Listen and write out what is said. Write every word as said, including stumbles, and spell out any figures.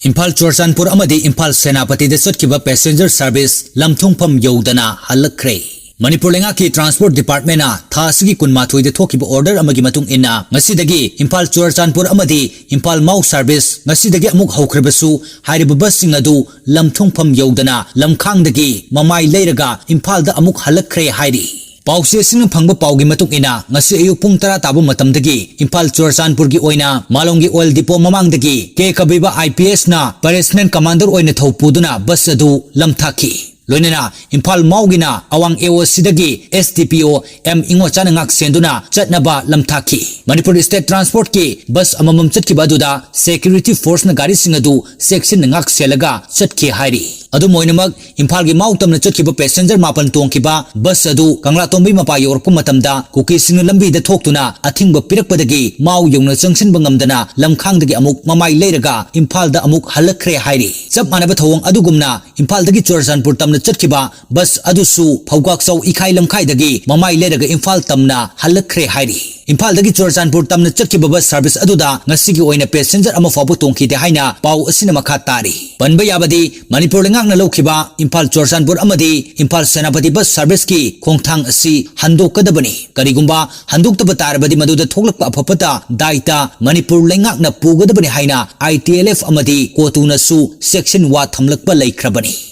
ꯏꯝꯐꯥꯜ ꯆꯨꯔꯆꯥꯟꯄꯨꯔ ꯑꯃꯗꯤ ꯏꯝꯐꯥꯜ ꯁꯦꯅꯥꯄꯇꯤꯗ ꯆꯠꯈꯤꯕ passenger service ꯂꯝꯊꯨꯡꯐꯝ ꯌꯧꯗꯅ ꯍꯜꯂꯛꯈ꯭ꯔꯦ꯫ Manipur ꯂꯩꯉꯥꯛꯀꯤ transport departmentꯅ ꯊꯥ ꯑꯁꯤꯒꯤ ꯀꯨꯟꯃꯥꯊꯣꯏꯗ ꯊꯣꯛꯈꯤꯕ order ꯑꯃꯒꯤ ꯃꯇꯨꯡ ꯏꯟꯅ ꯉꯁꯤꯗꯒꯤ ꯏꯝꯐꯥꯜ ꯆꯨꯔꯆꯥꯟꯄꯨꯔ ꯑꯃꯗꯤ ꯏꯝꯐꯥꯜ ꯃꯥꯎ service ꯉꯁꯤꯗꯒꯤ ꯑꯃꯨꯛ ꯍꯧꯈ꯭ꯔꯕꯁꯨ, ꯍꯥꯏꯔꯤꯕ busꯁꯤꯡ ꯑꯗꯨ ꯂꯝꯊꯨꯡꯐꯝ ꯌꯧꯗꯅ ꯂꯝꯈꯥꯡꯗꯒꯤ ꯃꯃꯥꯏ ꯂꯩꯔꯒ ꯏꯝꯐꯥꯜꯗ ꯑꯃꯨꯛ ꯍꯜꯂꯛꯈ꯭ꯔꯦ ꯍꯥꯏꯔꯤ꯫ ꯄꯥꯎꯆꯦꯁꯤꯡꯅ ꯐꯪꯕ ꯄꯥꯎꯒꯤ ꯃꯇꯨꯡ ꯏꯟꯅ, ꯉꯁꯤ ꯑꯌꯨꯛ ꯄꯨꯡ ꯇꯔꯥ ꯇꯥꯕ ꯃꯇꯝꯗꯒꯤ ꯏꯝꯐꯥꯜ ꯆꯨꯔꯆꯥꯟꯄꯨꯔꯒꯤ ꯑꯣꯏꯅ ꯃꯥꯂꯣꯝꯒꯤ oil depot ꯃꯃꯥꯡꯗꯒꯤ ꯀꯦ ꯀꯕꯤꯕ IPSꯅ operational commander ꯑꯣꯏꯅ ꯊꯧ ꯄꯨꯗꯨꯅ bus ꯑꯗꯨ ꯂꯝꯊꯥꯈꯤ꯫ ꯂꯣꯏꯅꯅ ꯏꯝꯐꯥꯜ ꯃꯥꯎꯒꯤꯅ ꯑꯋꯥꯡ AOCꯗꯒꯤ SDPO ꯑꯦꯝ ꯏꯉꯣꯆꯥꯅ ꯉꯥꯛ ꯁꯦꯟꯗꯨꯅ ꯆꯠꯅꯕ ꯂꯝꯊꯥꯈꯤ꯫ ꯃꯅꯤꯄꯨꯔ State Transportꯀꯤ bus ꯑꯃꯃꯝ ꯆꯠꯈꯤꯕ ꯑꯗꯨꯗ security forceꯅ ꯒꯥꯔꯤꯁꯤꯡ ꯑꯗꯨ ꯆꯦꯛꯁꯤꯟꯅ ꯉꯥꯛ ꯁꯦꯜꯂꯒ ꯆꯠꯈꯤ ꯍꯥꯏꯔꯤ꯫ ꯑꯗꯨꯝ ꯑꯣꯏꯅꯃꯛ, ꯏꯝꯐꯥꯜꯒꯤ ꯃꯥꯎ ꯇꯝꯅ ꯆꯠꯈꯤꯕ passenger ꯃꯥꯄꯟ ꯇꯣꯡꯈꯤꯕ bus ꯑꯗꯨ ꯀꯪꯂꯥꯇꯣꯡꯕꯤ ꯃꯄꯥ ꯌꯧꯔꯛꯄ ꯃꯇꯝꯗ ꯀꯨꯀꯤꯁꯤꯡꯅ ꯂꯝꯕꯤꯗ ꯊꯣꯛꯇꯨꯅ ꯑꯊꯤꯡꯕ ꯄꯤꯔꯛꯄꯗꯒꯤ ꯃꯥꯎ ꯌꯧꯅ ꯆꯪꯁꯤꯟꯕ ꯉꯝꯗꯅ ꯂꯝꯈꯥꯡꯗꯒꯤ ꯑꯃꯨꯛ ꯃꯃꯥꯏ ꯂꯩꯔꯒ ꯏꯝꯐꯥꯜꯗ ꯑꯃꯨꯛ ꯍꯜꯂꯛꯈ꯭ꯔꯦ ꯍꯥꯏꯔꯤ꯫ ꯆꯞ ꯃꯥꯟꯅꯕ ꯊꯧꯑꯣꯡ ꯑꯗꯨꯒꯨꯝꯅ ꯏꯝꯐꯥꯜꯗꯒꯤ ꯆꯨꯔꯆꯥꯟꯄꯨꯔ ꯇꯝꯅ ꯆꯠꯈꯤꯕ bus ꯑꯗꯨꯁꯨ ꯐꯧꯒꯥꯛꯆꯥꯎ ꯏꯈꯥꯏ ꯂꯝꯈꯥꯏꯗꯒꯤ ꯃꯃꯥꯏ ꯂꯩꯔꯒ ꯏꯝꯐꯥꯜ ꯇꯝꯅ ꯍꯜꯂꯛꯈ꯭ꯔꯦ ꯍꯥꯏꯔꯤ꯫ ꯏꯝꯐꯥꯜꯗꯒꯤ ꯆꯨꯔꯆꯥꯟꯄꯨꯔ ꯇꯝꯅ ꯆꯠꯈꯤꯕ bus service ꯑꯗꯨꯗ ꯉꯁꯤꯒꯤ ꯑꯣꯏꯅ passenger ꯑꯃ ꯐꯥꯎꯕ ꯇꯣꯡꯈꯤꯗꯦ ꯍꯥꯏꯅ ꯄꯥꯎ ꯑꯁꯤꯅ ꯃꯈꯥ ꯇꯥꯔꯤ꯫ ꯄꯟꯕ ꯌꯥꯕꯗꯤ, ꯃꯅꯤꯄꯨꯔ ꯂꯩꯉꯥꯛꯅ ꯂꯧꯈꯤꯕ ꯏꯝꯐꯥꯜ ꯆꯨꯔꯆꯥꯟꯄꯨꯔ ꯑꯃꯗꯤ ꯏꯝꯐꯥꯜ ꯁꯦꯅꯥꯄꯇꯤ bus serviceꯀꯤ ꯈꯣꯡꯊꯥꯡ ꯑꯁꯤ ꯍꯟꯗꯣꯛꯀꯗꯕꯅꯤ꯫ ꯀꯔꯤꯒꯨꯝꯕ ꯍꯟꯗꯣꯛꯇꯕ ꯇꯥꯔꯕꯗꯤ, ꯃꯗꯨꯗ ꯊꯣꯛꯂꯛꯄ ꯑꯐ ꯐꯠꯇ ꯗꯥꯏꯇ ꯃꯅꯤꯄꯨꯔ ꯂꯩꯉꯥꯛꯅ ꯄꯨꯒꯗꯕꯅꯤ ꯍꯥꯏꯅ ITLF ꯑꯃꯗꯤ COTUꯅꯁꯨ ꯆꯦꯛꯁꯤꯟ ꯋꯥ ꯊꯝꯂꯛꯄ ꯂꯩꯈ꯭ꯔꯕꯅꯤ꯫